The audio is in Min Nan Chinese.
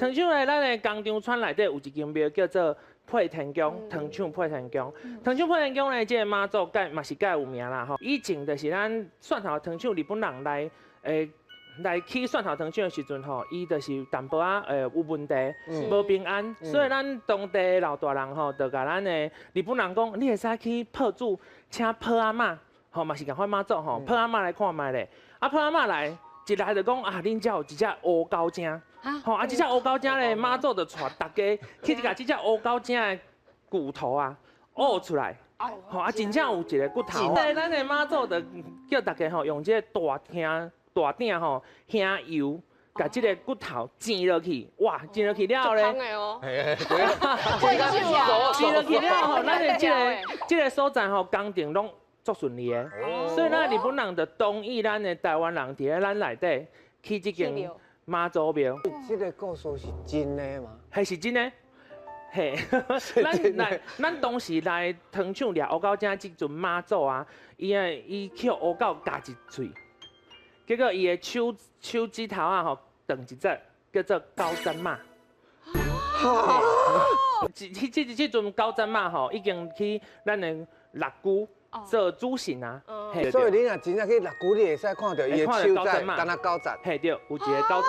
糖廠咧，咱的工廠村內底有一間廟叫做配天宮，糖廠配天宮。糖廠配天宮咧，這个媽祖蓋嘛是蓋有名啦吼。以前就是咱蒜頭糖廠日本人來起蒜頭糖廠的時陣吼，伊就是淡薄仔有問題，無平安，所以咱當地的老大人吼，就共咱的日本人講，你會使去破主請破阿嬤，吼嘛是共款媽祖吼，破阿嬤來看覓咧。啊破阿嬤來，一來就講啊，恁遮有一隻烏狗精，吼啊，這隻烏狗精咧，媽祖就帶大家去共這隻烏狗精的骨頭啊，挖出來。吼啊，真正有一个骨頭。對，咱的媽祖就叫大家吼用這个大廳大鼎吼香油，共這个骨頭煎落去，哇，煎落去了後咧，煎落去了後，咱的這个所在吼工程攏足順利的，所以咱日本人就同意咱的台灣人佇咧咱內底起這間媽祖廟。這个故事是真的嗎？係是真的。嘿，咱來，咱當時來糖廠掠烏狗精這陣媽祖啊，伊啊伊去烏狗咬一喙，結果伊的手指頭啊吼斷一節，叫做九節馬。這陣九節馬吼已經去咱的六龜做主神啊。所以你若真正去六龜，你會使看著伊的手指，敢若九節。嘿對，有一个九節。